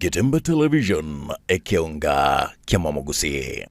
Getembe Television, ekeonga ki'amamogusii.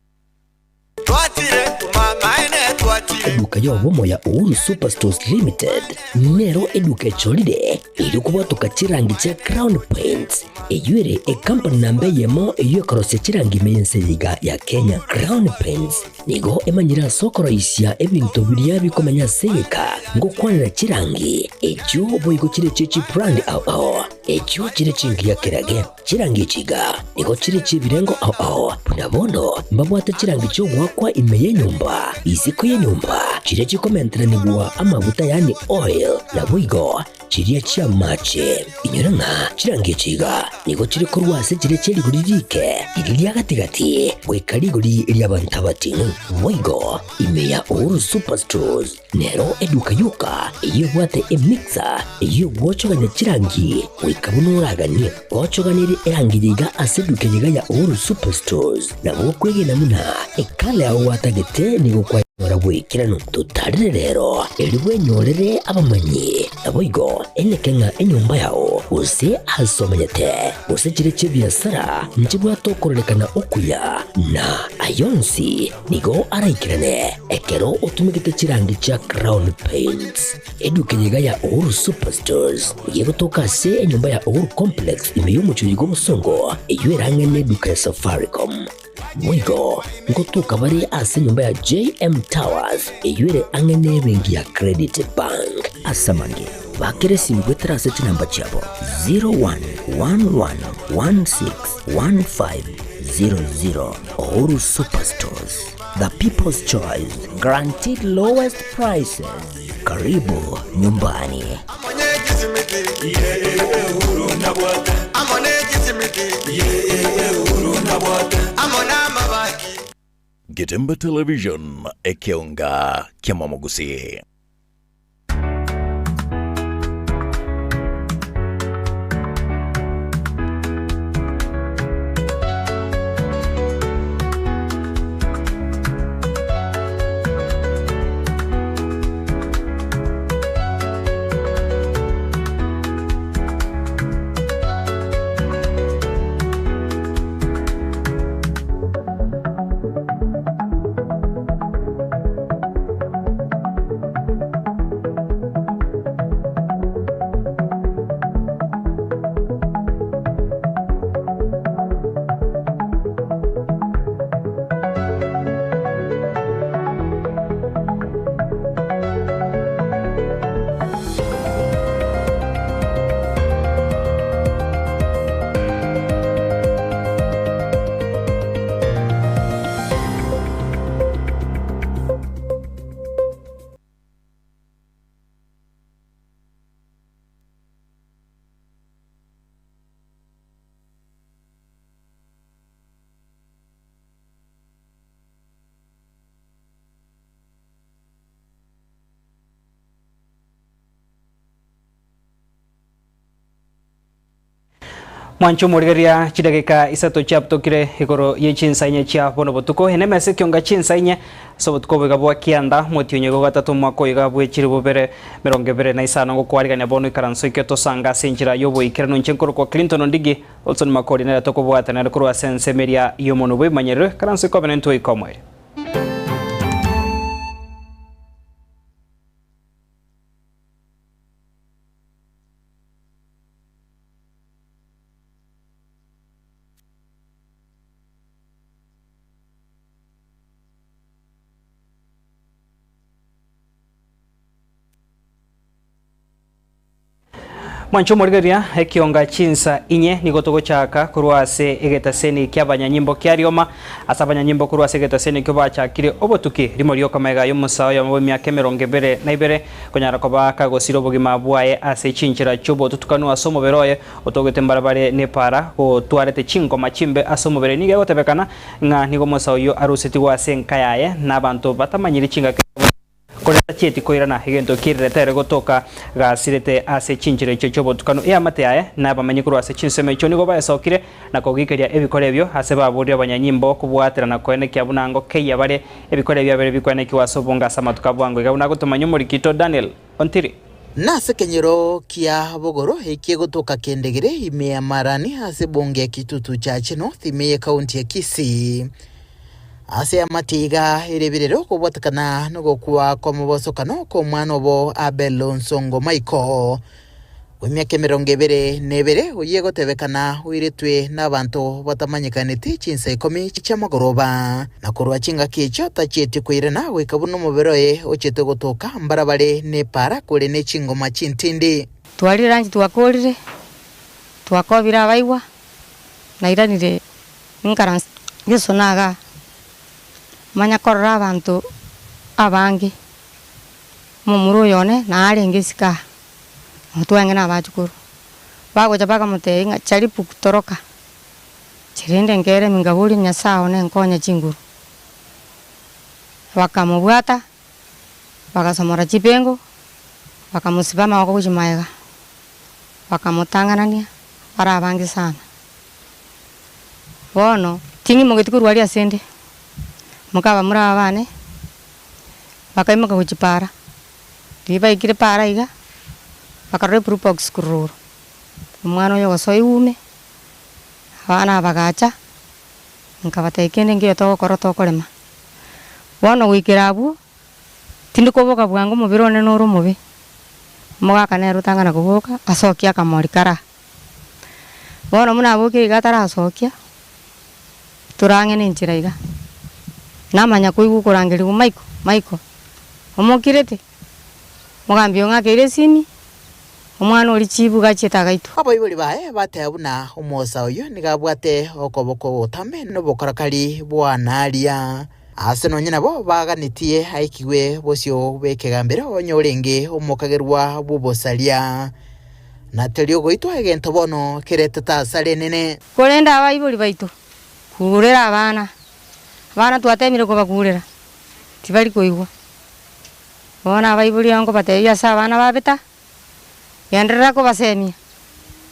Eduka y'obomo ya Uhuru Superstores Limited nero eduka echorire erio kobwatoka chirangi chia Crown Paints, eyio ere ekampani namba eyemo eyio ekorosia chirangi ime y'ense eye iga ya Kenya. Crown Paints nigo emanyire ase okoroisia ebinto biria bikomenya ase egeka ngokwanera chirangi echio boigo chire chie chibrand ao ao. Echio chire chingiya kerage, chirangi echi iga nigo chire chi'ebirengo ao ao, buna bono mbabwate chirangi chi'ogoakwa ime y'enyomba, isiko y'enyomba, chiria chikomenteranigwa amaguta yaani oil, naboigo chiria chi'amache. Inyora ng'a chirangi echi iga nigo chire korwa ase chiria chie rigori riike, riria ria gati-gati, goika rigori ri'abanto abating'u. Boigo ime ya Uhuru Superstores. Nero eduka yoka eyio ebwate emixer eyio egwochogania chirangi goika buna oraganie. Gochoganeria erangi eye iga ase eduka eye iga ya Uhuru Superstores nabo okwegena buna ekala yao gwatagete nigo kwanyora boikeranu. Totarere rero erio bwenyorere abamanyi naboigo eneke ng'a enyomba yao gose ase omenyete gose chire chi'ebiasara nchibwate okororekana okuya na ayonsi Nigo araikerane ekero otumegete chirangi chia Crown Paints. Eduka eye iga ya Uhuru Superstores nigo egotoka ase enyomba ya Uhuru Complex ime y'omochie oyo bw'obosongo eyio erang'e neduka ya Safaricom. Boigo ngotoka bare ase enyomba ya JM Towers eyio ere ang'e nebenki ya Credit Bank. Ase amange, bakera esimi goetera ase chinamba chiabo 0111161500. Uhuru Superstores, the people's choice, guaranteed lowest prices. Karibu nyumbani. Getembe Television, ekeonga ki'amamogusii. Mwanche omorigereria chidageka isato chiabutokire igoro ye chinsa inye chia bono botuko. Ene emesa ekionga chinsa inye ase obotuko oboiga bwa kianda motienyi oiga gatato omwaka oiga bwe chilifu bibere merongo ebere na isano ngokwarigania bono ikaranso ekio tosanga ase enchera y'oboikeranu inche nkorokwa Clinton Ondigi Olson Makori nere tokobwatana ere korwa ase ensemo eria y'omonwa bw'ebimanyerero ikaranso ikobe nentwe ikomoerio. Mwanche omorigereria, ekionga chinsa inye nigo togochaka korwa ase egetaseni ki'abanyanyimbo kia Rioma. Ase abanyanyimbo korwa ase egetaseni ekio bachakire obotuki rimo rioka magega y'omosae oyomo bw'emiaka emerongo ebere na ibere konyara koba kagosira obogima bwaye ase chinchera chi'obotutukanu ase omobere oye otogete mbarabare nepaara gotwarete chingoma chimbe ase omobere. Nigo egotebekana ng'a nigo omosae oyio arusetigwe ase enka yaye nabanto batamanyiri chingaki Korende tachieti koirana egento kiererete ere gotoka gasirete ase chinchera echio chi'obotukanu. Eamate yaye na abamenyi korwa ase chinsemo echio nigo baesokire na kogikeria ebikore ebio ase baboria abanyanyimbo kobwaterana koenekia buna ngokeyia bare ebikore ebi biabere bikwenekigwa ase obonge ase amatuko a bwango. Iga buna agotomanya omorikito Daniel Ontiri. Nase ekenyoro kia bogoro ekegotoka kendegere ime ya Marani ase ebunge ya Kitutu Chache North ime y'ekaunti ya Kisii. Ase amate iga ere ebirero kobwatekana nogokwa kw'omobosokano kw'omwana obo Abel Onsongo Michael bw'emiaka emerongo ebere na ebere, oyio egotebekana oiretwe nabanto batamanyekaneti chinsa ikomi chi'amagoroba, na korwa chingaki echio tachieti koirana goika buna omobere oye ochete gotoka mbarabare nepaara kore ne chingoma chintindi. Twarire lunch twakorire, twakobire abaigwa, nairanire inkaranse gesona igaa, manya korora abanto abange, omomura oyo one narenge isiko aa. Otwange na abachukuru, bagocha bakamotebia ng'a jaribu kutoroka, inche rende nkeremia nkaboria Nyasae one nkonye chinguru. Bakamobwata, bagasomora chipengo, bakamosiba amaboko gochia magega, bakamotang'anania bare abange sana. Bono, ting'imogeti korwa aria ase 'nde, mokabamura aba bane, bakaimoka gochia para. Riria baikire paara iga, bakarora eblue box korwa rogoro, omwana oyo ogosoa eume, abana aba bagacha, nkabatebia kende nkeiyo togokora tokorema. Bono goikera abwo, tindi koboka bwango omobere one nore omobe, omogaka nere otang'ana koboka, asokie akamori kara. Bono buna abokire iga atarasokia, torang'e na enchera iga, namanya koigwa okorangerigwa Michael, Michael, omokirete? Omogambi ong'akeire esimi, omwana oria chibu gachiete agaitwa. Abaibori baye bateba buna omosa oyio nigo abwate okoboko gotambe nobokarakari bw'Anaria. Ase nonya nabo baganetie aikigwe bosio bw'ekegambero onye orenge omokagerwa bw'obosaria. Na teri ogoitwa egento bono keretete asare enene. Korende abaibori baito, kurera abana, abana twatemire kobakurera, tibari koigwa. Bono abaibori aba nkobatebia ase abana babeta, genderera kobasemia,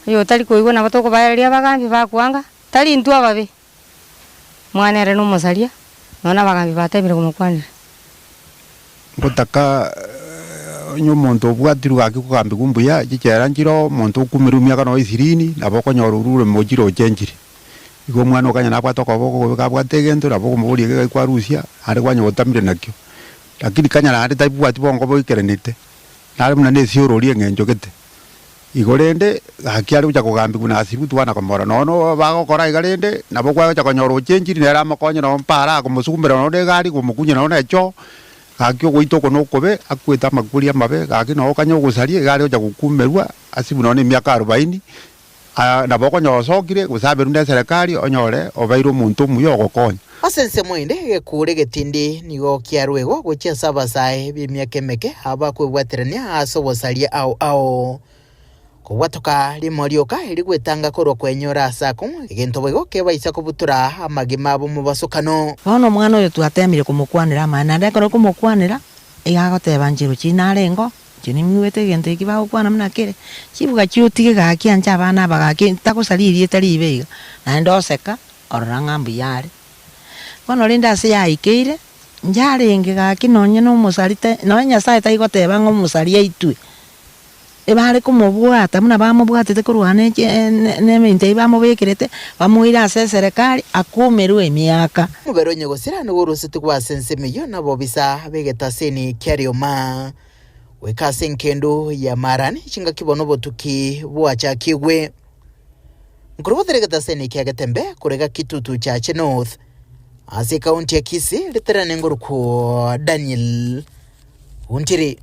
oyotari koigwa nabo tokobaereria abagambi bakwanga, tari intwe ababe, Omwana ere nomosaria, nonya nabagambi batemire komokwanera. Ngotaka onye omonto obwatirwe gaki kogambigwa mbuya, chichera nchire oo, omonto okumirwe emiaka nonya isirini, nabo okonyora orure mochire ochenchire. Igo omwana okanya nabwate okoboko okobe kabwate egento, nabo okomoboria iga iga kwarusia, naende kwanya gotamire nakio. Lakini kanya naende tabwati bongo boikeranete, nare buna na esiorori eng'encho gete. Igo rende, gaki are gocha kogambigwa na asirwe twana komorora. Nonya no bagokora iga rende, nabo kwagocha konyora ochenchiri nere amokonye nonya mpara akomosukumera nonya na egari komokunya nonya na echoo, gaki ogoita oko nokobe, akwete amakweri amabe, gaki nonya okanya ogosaria iga are gocha gokumerwa, asibwe nonya na emiaka arobaini, nabo okonyora osokire, gose aberwe na eserekari onyore obeire omonto omuya ogokonya. Ase ensemo ende, egekuuro egetindi nigo kiaruegwa gochia ase abasae b'emiaka emeke abakwebwaterania ase obosaria ao ao. Kobwatoka rimo rioka erigwetanga korwa kwenyora ase akong'u, egento boigo kebaisa kobutora amagima abo mobasokano. Bono omwana oyo twatemire komokwanera amaene, naende ekero okomokwanera, iga agoteba inche roche narengeo, inche ning'igwete egento eki bagokwana buna kere, chibuga chiotige gaki anche abana aba gaki ntagosaria erieta ribe iga, naende oseka, orora ng'a mbuya are. Bono rende ase yaikeire, njarenge gaki nonye na omosari te nonye Nyasaye taigoteba ng'a omosari aitwe, ebare komobwata buna bamobwatete korwa ne chi ne ebinto ebi bamobekerete, bamoire ase eserekari akumerwe emiaka. Omobere onye gosira nigo orusetigwe ase ensemo eyio nabobisa b'egetaseni kia rioma, goika ase engendu ya Marani, chingaki bono obotuki bwachakigwe. Nkorobotera egetaseni kia Getembe korega Kitutu Chache North ase ekaunti ya Kisii riterane ngorokwo Daniel Ontiri.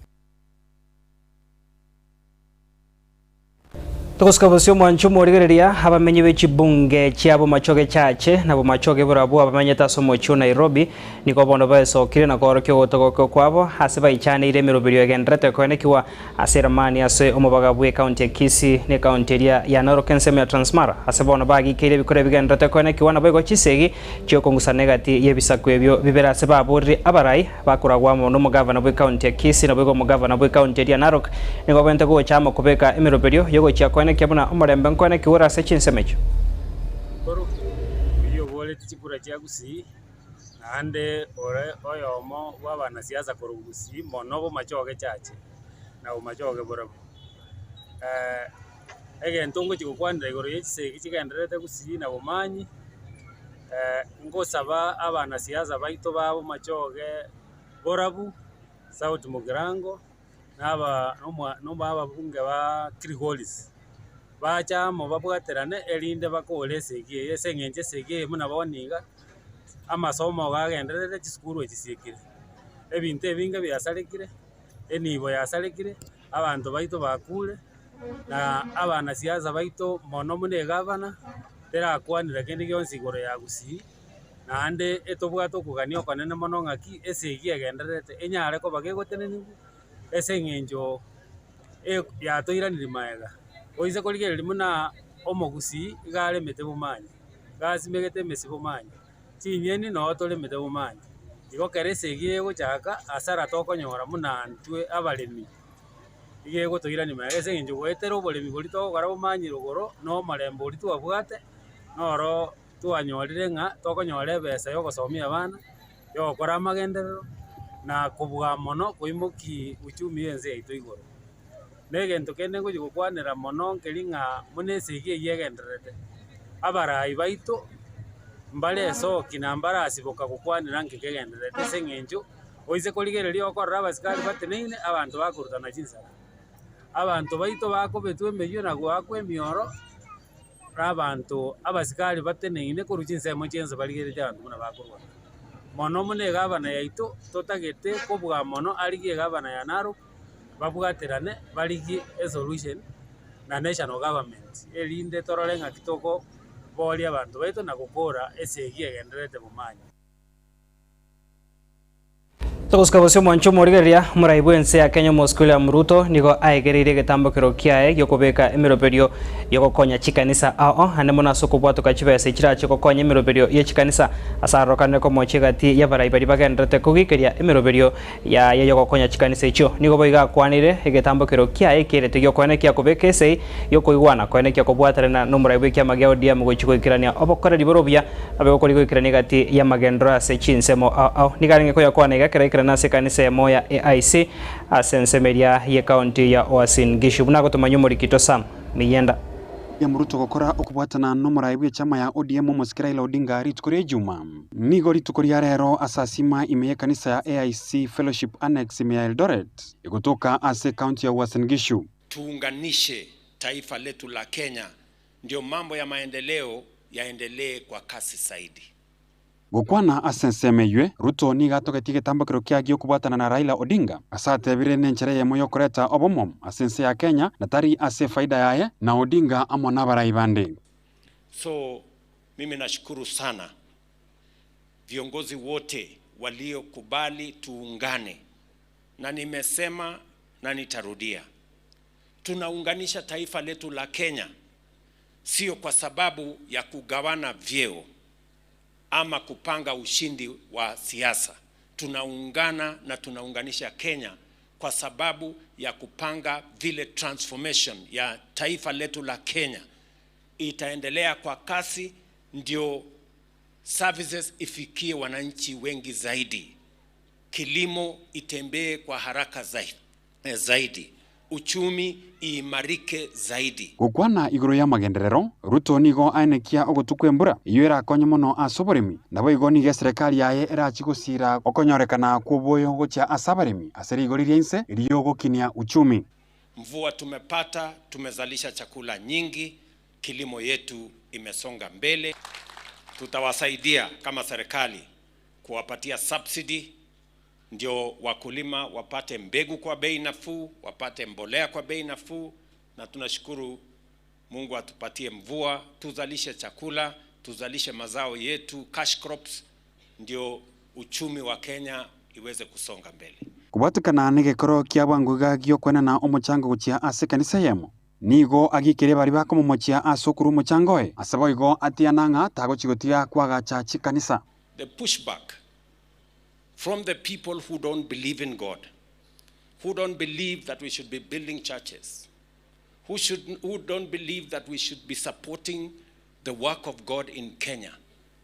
Togosika bosio omwancho omorigereria abamenyi be chibunge chia Bomachoge Chache na Bomachoge borabwo abamenyete ase omochie o Nairobi nigo bono baesokire na koorokia ogotogokwa kwabo ase baichaneire emeroberio egenderete koenekigwa Ase eramani ase omobaga bw'ecounty ya Kisii na ecounty eria ya Narok ensemo ya Transmara, ase bono bagikeire ebikoro ebigenderete koenekigwa naboigo chisegi chi'okong'usana egati y'ebisaku ebio bibere ase baborire abarai bakoragwa amo nomogavana bw'ecounty ya Kisii naboigo omogavana bw'ecounty eria ya Narok nigo bagwenerete gocha amo kobeka emeroberio y'ogochia koenekia buna omorembe nkoenekigwa ore ase chinsemo echio. Koroku oyio oboretie chikura chia Gusii, naende ore oyomo bw'abanasiasa korwa Gusii mono bomachoge chache. Na Bomachoge borabwo. Egento ngochia gokwanera igoro ye chisegi chigendererete gusii na Bomanyi, ngosaba abanasiasa baito ba Bomachoge borabwo, South Mugirango, na aba na ababunge ba Kilgoris, bache amo babwaterane erinde bakore esegi eye ase eng'encho esegi eye buna bono iga, amasomo iga agendererete chisukuru echi chiekire, ebinto ebinge biasarekire. enibo yasarekire, abanto baito bakure, na abanasiasa baito mono buna egavana, terakwanera kende gionsi igoro ya Gusii, naende etobwate okogania okonene mono ng'aki esegi egendererete enyare koba gegoteneniwa ase eng'encho yatoiranirie maega. Oise korigereria buna omogusii iga aremete bomani, iga asimegete emesi bomani. Chinyeni noo toremete bomani. Igo kera esegi egochaka, hasara tokonyora buna intwe abaremi, iga egotoirania magega ase eng'encho goetera oboremi boria togokora bomanyi rogoro, na omorembe oria twabwate, noro twanyorire ng'a tokonyora ebesa ya ogosomia abana, ya ogokora amagenderero, na kobua mono koimokia uchumi ya ense yaito igoro. Na egento kende ngochia gokwanera mono nkeri ng'a buna esegi eyio egendererete, abarai baito mbare esoki na mbarasiboka gokwanera nki kegendererete ase eng'encho, oise korigereria okorora abasikari bateneine abanto bakorutana chinsara. Abanto baito bakobetwa emeyio na goakwa emioro, na abanto abasikari bateneine korwa chinsemo chiense barigeretie abanto buna bakorwana. Mono buna egavana yaito, totagete kobua mono arigie egavana ya Narok. Babwaterane barigie esolution na national government erinde torore ng'aki tokoboria abanto baito na gokora esegi egendererete bomanyi. Togosika bosio omwancho omorigereria, omorai bw'ense ya Kenya Omosike William Ruto nigo aegereire egetambokero kiaye gi'okobeka emeroberio y'ogokonya chikanisa ao ande mono ase okobwatoka chibesa echirache gokonya emeroberio ye chikanisa ase arokanire komochia egati y'abarai baria bagendererete kogikeria emeroberio yaye y'ogokonya chikanisa echio. Nigo boigo akwanire egetambokero kiaye ekiairete gi'okoenekia kobeka esegi y'okoigwana, koenekia kobwaterana n'omorai bw'ekiama gia ODM gochia goikerania obokoreri bore obuya abe gokori goikerania egati y'amagenderero ase chinsemo ao ao. Nigo arenge koyakwana iga ekero aikerana ase ekanisa eyemo ya AIC ase ensemo eria y'ecounty ya Uasin Gishu. Buna agotomanyia omorikito Sam Miyenda. William Ruto gokora okobwatana nomorai bw'echama ya ODM omosike Raila Odinga rituko ria Ejuma. Nigo rituko ria rero asasima ime y'ekanisa ya AIC Fellowship Annex ime ya Eldoret, egotoka ase ecounty ya Uasin Gishu. Tuunganishe taifa letu la Kenya ndio mambo ya maendeleo yaendelee kwa kasi zaidi. Gokwana ase ensemo eywe, Ruto nigo atogetie egetambokero kiaye gi'okobwatana na Raila Odinga, ase atebire nenchera eyemo y'okoreta obomo ase ense ya Kenya na tari ase efaida yaye na Odinga amo nabarai bande. So mimi nashukuru sana viongozi wote waliokubali tuungane, na nimesema na nitarudia, tunaunganisha taifa letu la Kenya sio kwa sababu ya kugawana vyeo ama kupanga ushindi wa siasa. Tunaungana na tunaunganisha Kenya kwa sababu ya kupanga vile transformation ya taifa letu la Kenya itaendelea kwa kasi, ndio services ifikie wananchi wengi zaidi, kilimo itembee kwa haraka zaidi, uchumi iimarike zaidi. Gokwana igoro y'amagenderero, Ruto nigo aenekia ogotwa kw'embura, eyio erakonye mono ase oboremi. Naboigo nigo eserekari yaye erachie gosiira okonyorekana kw'oboyo gochia ase abaremi ase rigori ria inse ri'ogokinia uchumi. Mvua tumepata, tumezalisha chakula nyingi, kilimo yetu imesonga mbele. Tutawasaidia kama serikali kuwapatia subsidy ndio wakulima wapate mbegu kwa bei nafuu, wapate mbolea kwa bei nafuu, na tunashukuru Mungu atupatie mvua, tuzalishe chakula, tuzalishe mazao yetu, cash crops, ndio uchumi wa Kenya iweze kusonga mbele. Kobwatekana negekoro kia bwango iga gi'okwenena omochango gochia ase ekanisa eyemo, nigo agiikerie baria bakomomochia ase okorua omochango oye, ase boigo atiana ng'a tagochia gotiga koagacha chikanisa. The pushback from the people who don't believe in God, who don't believe that we should be building churches, who should, who don't believe that we should be supporting the work of God in Kenya.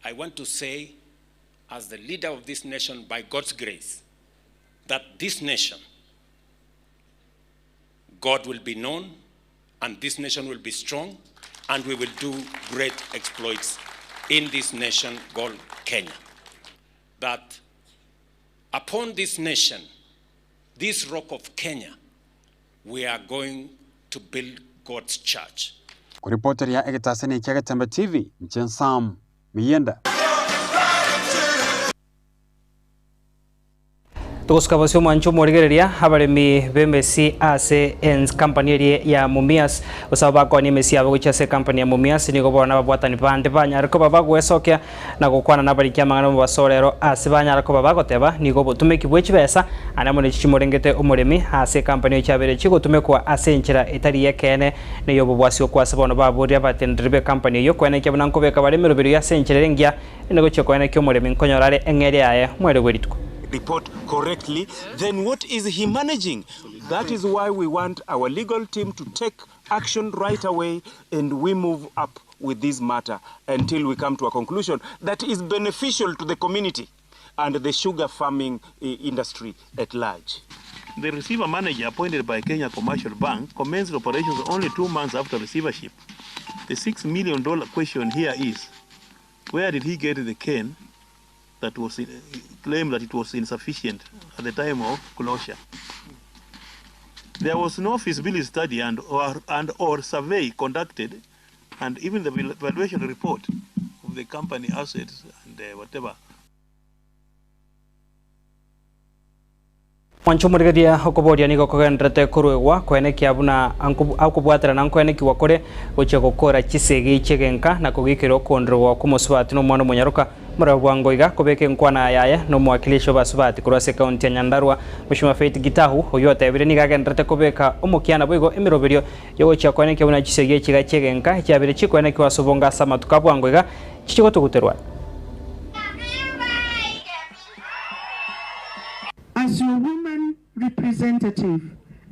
I want to say, as the leader of this nation, by God's grace, that this nation God will be known and this nation will be strong and we will do great exploits in this nation called Kenya. That upon this nation, this rock of Kenya, we are going to build God's church. Koripoteria egetaseni kia Getembe TV, inche Sam Miyenda. Togosuka bosio omwancho omorigereria abaremi b'emesi ase ens company eria ya Mumias gose abo bakoania emesi yabo gochia ase ecompany ya Mumias nigo bono ababwatani bande banyare koba bagwesokia na gokwana nabariki amang'ana omobaso rero ase banyara koba bagoteba nigo obotumeki bwe chibesa ande amo nechi chimorengete omoremi ase ecompany eyo chiabeire chigotumekwa ase enchera etari y'ekeene ney'obobwasi okwo ase bono baboria abateneneri b'ecompany eyio koenekia buna nkobeka bare emeroberio ase enchera ere engiya Inde gochia koenekia omoremi nkonyora are eng'eria yaye moerio bwe rituko. report correctly, then what is he managing? That is why we want our legal team to take action right away and we move up with this matter until we come to a conclusion that is beneficial to the community and the sugar farming industry at large. The receiver manager appointed by Kenya Commercial Bank commenced operations only 2 months after receivership. The $6 million question here is, where did he get the cane that was in, claimed that it was insufficient at the time of closure? There was no feasibility study and or survey conducted, and even the valuation report of the company assets and whatever. Mwanche omorigereria okoboria nigo kogendererete koruegwa koenekia buna okobwaterana nkoenekigwa kore gochia gokora chisegi chi'egenka na kogikera okoondererwa kw'omosubati na omwana omonyaroka. Morebe bwango iga kobeka enkwana yaye nomowakilishi obasubati korwa ase ekaunti ya Nyandarua Mweshimiwa Faith Gitahu oyio otebire nigo agendererete kobeka omokia naboigo emeroberio yogochia koenekia buna chisegi echi iga chi'egenka echiabeire chikoenekiwa ase obonge ase amatuko a bwango iga chichie gotuguterwa. As your woman representative,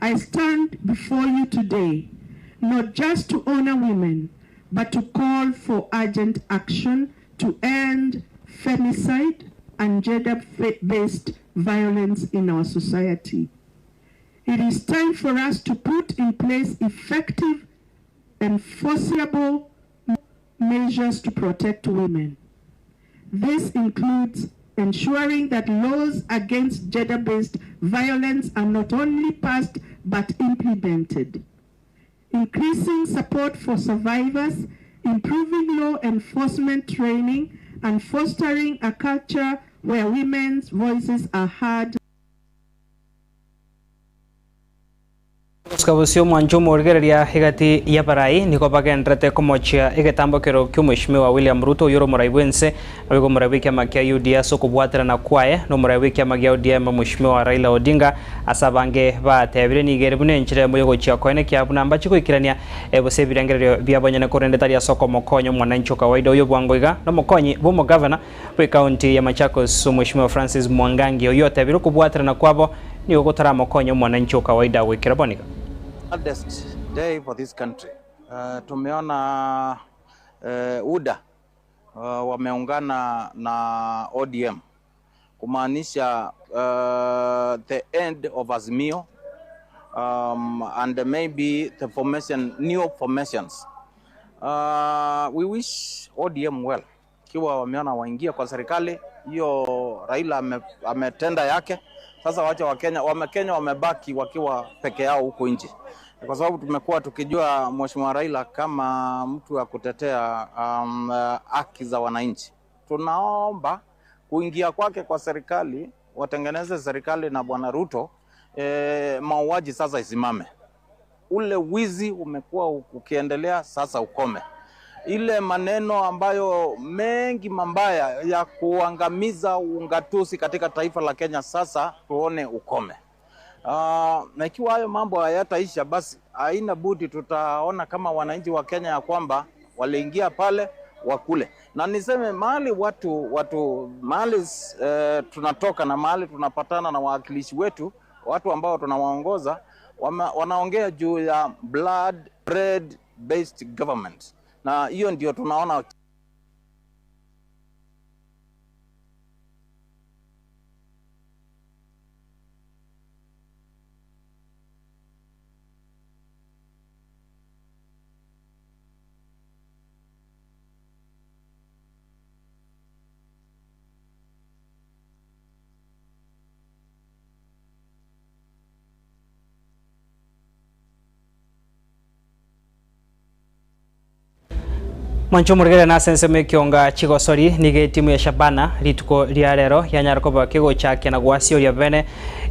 I stand before you today not just to honor women, but to call for urgent action to end femicide and gender-based violence in our society. It is time for us to put in place effective, enforceable measures to protect women. This includes ensuring that laws against gender-based violence are not only passed but implemented, increasing support for survivors, improving law enforcement training, and fostering a culture where women's voices are heard. Gosuka bosio omwancho omorigereria egati y'abarai nigo bagendererete komochia egetambokero ki'Omweshimiwa William Ruto oyore omorai bw'ense naboigo omorai bw'ekiama kia UDA ase okobwaterana kwaye nomorai bw'ekiama gia ODM Omweshimiwa Raila Odinga ase abange batebire nigo ere buna enchera eyemo yogochia koenekia buna mbache goikerania gose ebirengererio biabonyene korende tari ase okomokonya omwananchi o kawaida oyo bwango iga nomokonyi bw'omogavana bw'ecounty ya Machakos Omweshimiwa Francis Mwangangi oyio otebire okobwaterana kwabo Nigo gotaramokonye omwananchi o kawaida goikera boniga. Saddest day for this country. Tumeona UDA wameungana na ODM kumaanisha the end of Azimio and maybe the formation, new formations. We wish ODM well. Kiwa wameona waingia kwa serikali hiyo, Raila ametenda yake. Sasa wacha Wakenya, Wakenya wamebaki wakiwa peke yao huko nje, kwa sababu tumekuwa tukijua Mheshimiwa Raila kama mtu wa kutetea haki za wananchi. Tunaomba kuingia kwake kwa serikali, watengeneze serikali na Bwana Ruto, mauaji sasa isimame. Ule wizi umekuwa ukiendelea sasa ukome. Ile maneno ambayo mengi mabaya ya kuangamiza ungatuzi katika taifa la Kenya sasa tuone ukome. Na ikiwa hayo mambo hayataisha, basi haina budi tutaona kama wananchi wa Kenya ya kwamba waliingia pale wakule. Na niseme mahali watu, watu mahali tunatoka na mahali tunapatana na wawakilishi wetu, watu ambao tunawaongoza, wanaongea juu ya blood bread based government. Na hiyo ndio tunaona. Mwanche omorigere nase ensemo ekionga chigosori nigo etimu ya Shabana rituko ria rero yanyara koba kegochakia na gwasioria bene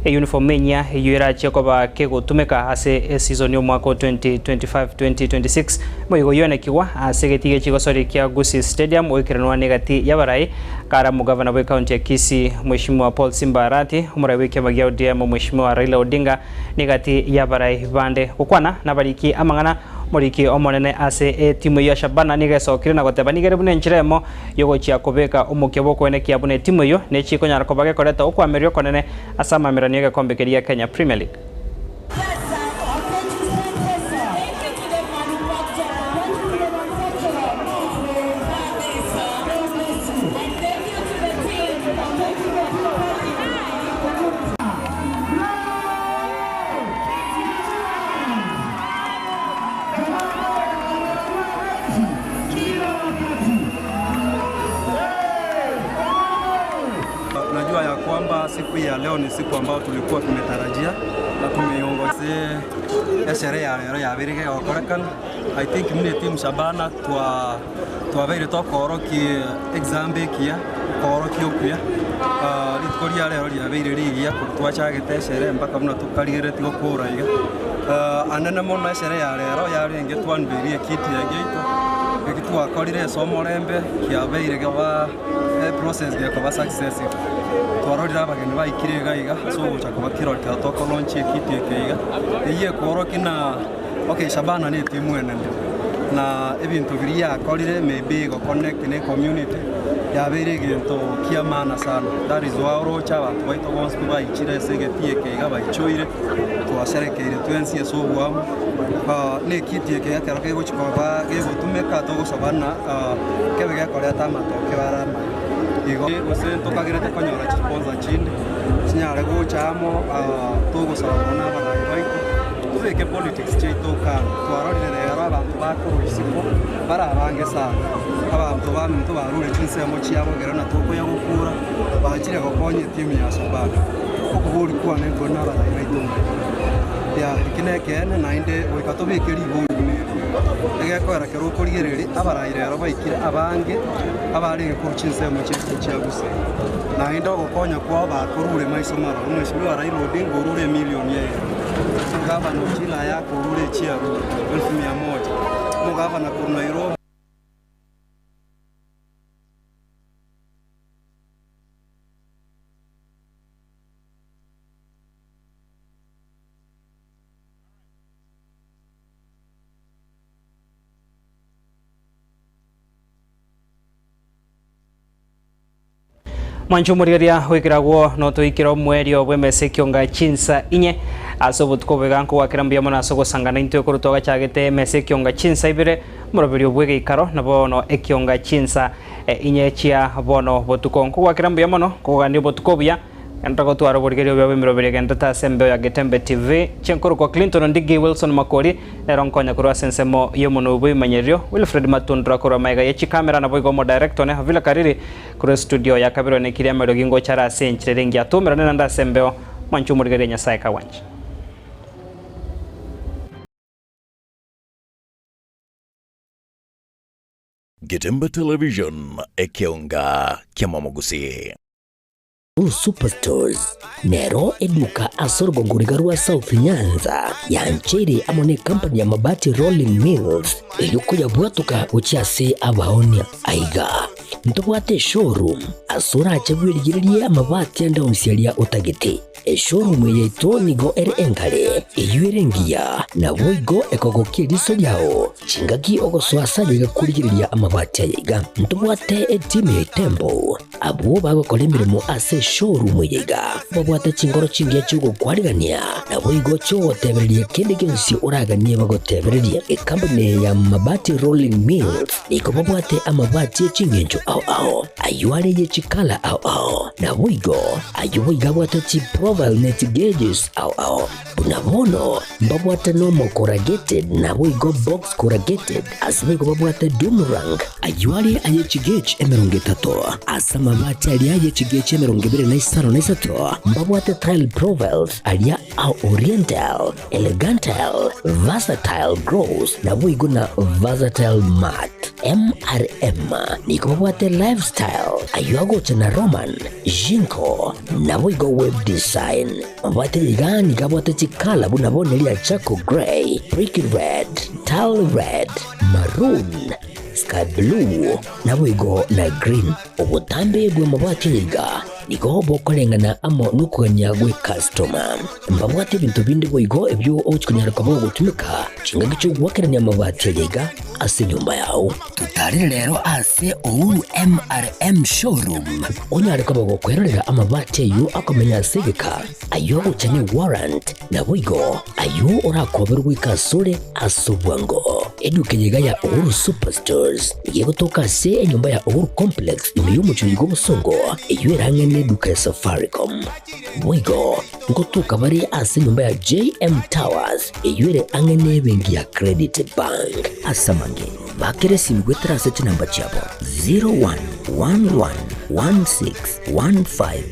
eyuniform enyia eyio erachie koba kegotumeka ase eseason y'omwaka o 2025-2026 moigo oyio ase egetii gie chigosori kia Gusii Stadium oikeranwa negati y'abarai kara omogavana bwe county ya Kisii Mheshimiwa Paul Simba Arati omorai bw'ekiama gia ODM Mheshimiwa Raila Odinga negati y'abarai bande gokwana nabariki amang'ana Omoriki omonene ase etimu eyio ya Shabana nigo esokire na goteba nigo ere buna enchera emo yogochia kobeka omokia bw'okoenekia buna etimu eyio nechi ekonyara koba gekoreta okwamereria okonene ase amameranio y'egekombe keria gia Kenya Premier League. Najua ya kwamba siku ya leo ni siku ambayo tulikuwa tumetarajia na tumeiongoze esherehe ya lero yabeire gegokorekana. I think muna team Shabana twa twabeire tokoroki example ekiya koroki okuya uh, rituko ria rero riabeire rigiya korwa twachagete esherehe mpaka buna tokarigeretie gokora iga uh, anene mono esherehe ya rero yarenge twanbeirie ekiti yaito eki twakorire ase omorembe kiabeire geba eprocess gekoba successive twarorire abageni baikire iga iga ase ogocha koba kirori kero tokolaunch ekiti eke iga eywo ekworokia na okay Shabana na etimu enene na ebinto biria yakorire maybe egoconnect na ecommunity yabeire egento kia maana sana that is why oroche abanto baito bonsi pi baichire ase egetii eke iga baichoire twasherekeire twensi ase oboamo na ekiti eke ekero kegochi koba gegotumeka togosaba ng'a kebe gekoreta amatokeo are amaya. Igo gose ntokagerete konyora chisponsor chinde chinyare gocha amo togosaba mono na abagayi baito tobeke politics chiaito kando. Twarorire rero abanto bakorwa isiko bare abange sana, abanto baminto barure chinsemo chiabo ekero na tokoya gokura bachire gokonya etimu ya Shabana. Okobori kwane nkore na abagayi baito mbuya. Ya eki nekeene naende goika tobeke rigori buna eri. Egekoera kero okorigereria abarai rero baikire abange abarenge korwa chinsemo chiaito chia Gusii. Naende ogokonya kwao bakorure maiso maroro. Omweshimiwa Raila Odinga orure emilioni eyemo, Omogavana Otieno Ayaka orure echiaru elfu mia moja, omogavana korwa Nairobi. Mwanche omorigereria goikera agwo notoikera omoerio bw'emesa ekionga chinsa inye ase obotuko obo iga nkogwakera mbuya mono ase ogosangana intwe korwa twagachagete emesa ekionga chinsa ibere omoroberio bw'egeikaro na bono ekionga chinsa inye chia bono botuko. Nkogwakera mbuya mono nkogania obotuko obuya. Genda gotwara oborigereria obuya bw'emeroberi egenderete ase embeo ya Getembe TV. Chenkorokwa Clinton Ondigi Wilson Makori nero nkonya korwa ase ensemo y'omonwe bw'ebimanyererio, Wilfred Matundura korwa magega ye chikamera naboigo omodirector one Havila Kariri korwa estudio ya kabere one Kiria Amariogi ngocha are ase enchera ere engiya atomerane naende ase embeo mwanche omorigereria Nyasae kagwancha. Getembe Television, ekeonga ki'amamogusii. Superstores nero eduka ase orogongo riga rwa South Nyanza yancheire amo ne company ya Mabati Rolling Mills erio koyabwatoka gochia ase abaonia. Aiga ntobwate eshowroom ase orache bwerigererie amabati ande onsi aria otagete. Eshowroom eye yaito nigo ere engare, eyio ere engiya, naboigo ekogokia eriso riao chingaki ogosoa ase aye iga korigereria amabati aya iga. Ntobwate etimu ya Itembo Abwo bagokora emeremo ase eshowroom eye iga babwate chinkoro chingiya chi'ogokwarigania, naboigo chi'ogotebereria kende gionsi oraganie bagotebererie. Ecompany eye ya Mabati Rolling Mills nigo babwate amabati e ching'encho ao ao, ayio are ye chikala ao ao, naboigo ayio boigo abwate chiprofile ne chigauges ao ao. Buna bono mbabwate nomo corrugated naboigo box corrugated, ase boigo babwate doom rank, ayio are aye chigauge 30, ase amabati aria aye chigauge 23, mbabwate tile profiles aria a oriental, elegantile, versatile gross, naboigo na versatile matte. MRM nigo babwate Lifestyle ayio agocha na Roman, Jinko naboigo Web Design. Mabwate iga nigo abwate chikala buna bono eria charcoal grey, brick red, tile red, maroon, sky blue naboigo na green. Obotambe bw'amabati aya iga nigo bokoreng'ana amo nokogania gw'ekastoma. Mbabwate ebinto binde boigo ebio ogochia konyara koba ogotumeka chingaki chi'ogoakerania amabati aya iga ase enyomba yao. Totarere rero ase Uhuru MRM Showroom onyare koba gokwerorera amabati ayio akomenya ase egeka, ayio agocha ne warrant, naboigo ayio orakoberwe goika asore ase obwango. Eduka eye iga ya Uhuru Superstores nigo egotoka ase enyomba ya Uhuru Complex ime y'omochie oiga obosongo, eyio ere ang'e neduka ya Safaricom. Boigo ngotoka bare ase enyomba ya JM Towers eyio ere ang'e nebenki ya Credit Bank. Ase amange, bakera esimi goetera ase chinamba chiabo 0111161500.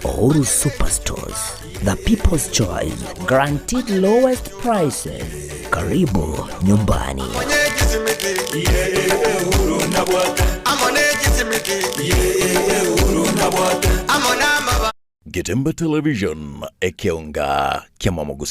Uhuru Superstores, the people's choice, guaranteed lowest prices. Karibu nyumbani. Getembe Television, ekeonga kia Mwamogusi.